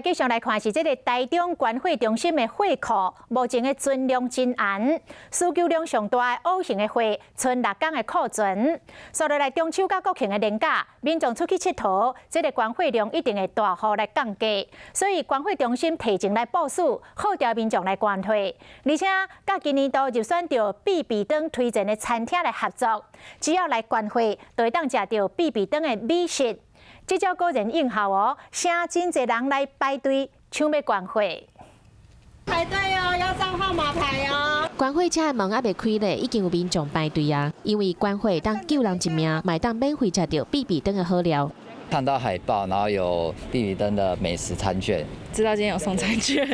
繼續來看是這個台中觀貨中心的貨庫，目前的存量真絚，需求量上大的 O 型的貨，賰6工的庫存。所以來中秋佮國慶的連假，民眾出去𨑨迌，這個觀貨量一定會大幅來降低。所以觀貨中心提前來部署，號召民眾來捐貨。而且，佮今年度入選著必比登推薦的餐廳來合作，只要來捐貨，就會當食著必比登的美食。這招果然應效哦，誠真濟人來排隊搶欲捐貨。排隊哦，要上號碼牌哦。觀貨車的門猶未開咧，已經有民眾排隊啊。因為捐貨當救人一命，嘛當免費食著必比登的好料。看到海報，然後有必比登的美食餐券，知道今天有送餐券，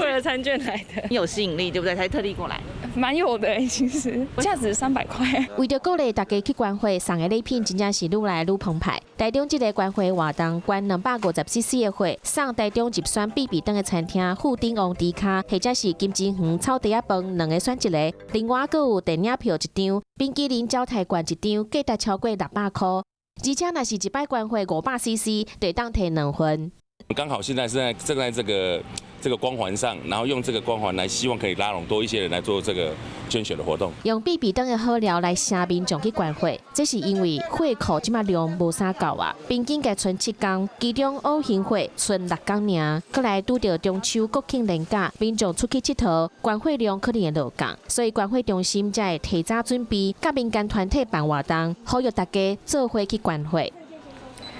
為了餐券來的，有吸引力，對不對？才特地過來，蠻有的，其實價值300塊。為著鼓勵大家去捐貨，送的禮品真正是愈來愈澎湃。台中這個捐貨活動，捐250 cc 的血，送台中入選必比登的餐廳富鼎王豬跤，或者是金枝園草袋仔飯兩個選一个。另外，閣有電影票一張，冰淇淋招待券一張，價值超過600箍。而且，若是一擺捐血500 cc，就會當提兩份。剛好現在是在正在這個光環上，然後用這個光環來，希望可以拉攏多一些人來做這個捐血的活動。用必比登的好料來吸民眾去捐血，這是因為血庫這馬量無啥夠啊，平均共賰7工，其中 O 型血賰6工爾。閣來拄著中秋國慶連假，民眾出去𨑨迌，捐血量可能會落降，所以觀貨中心才會提早準備，佮民間團體辦活動，呼籲大家做伙去捐血。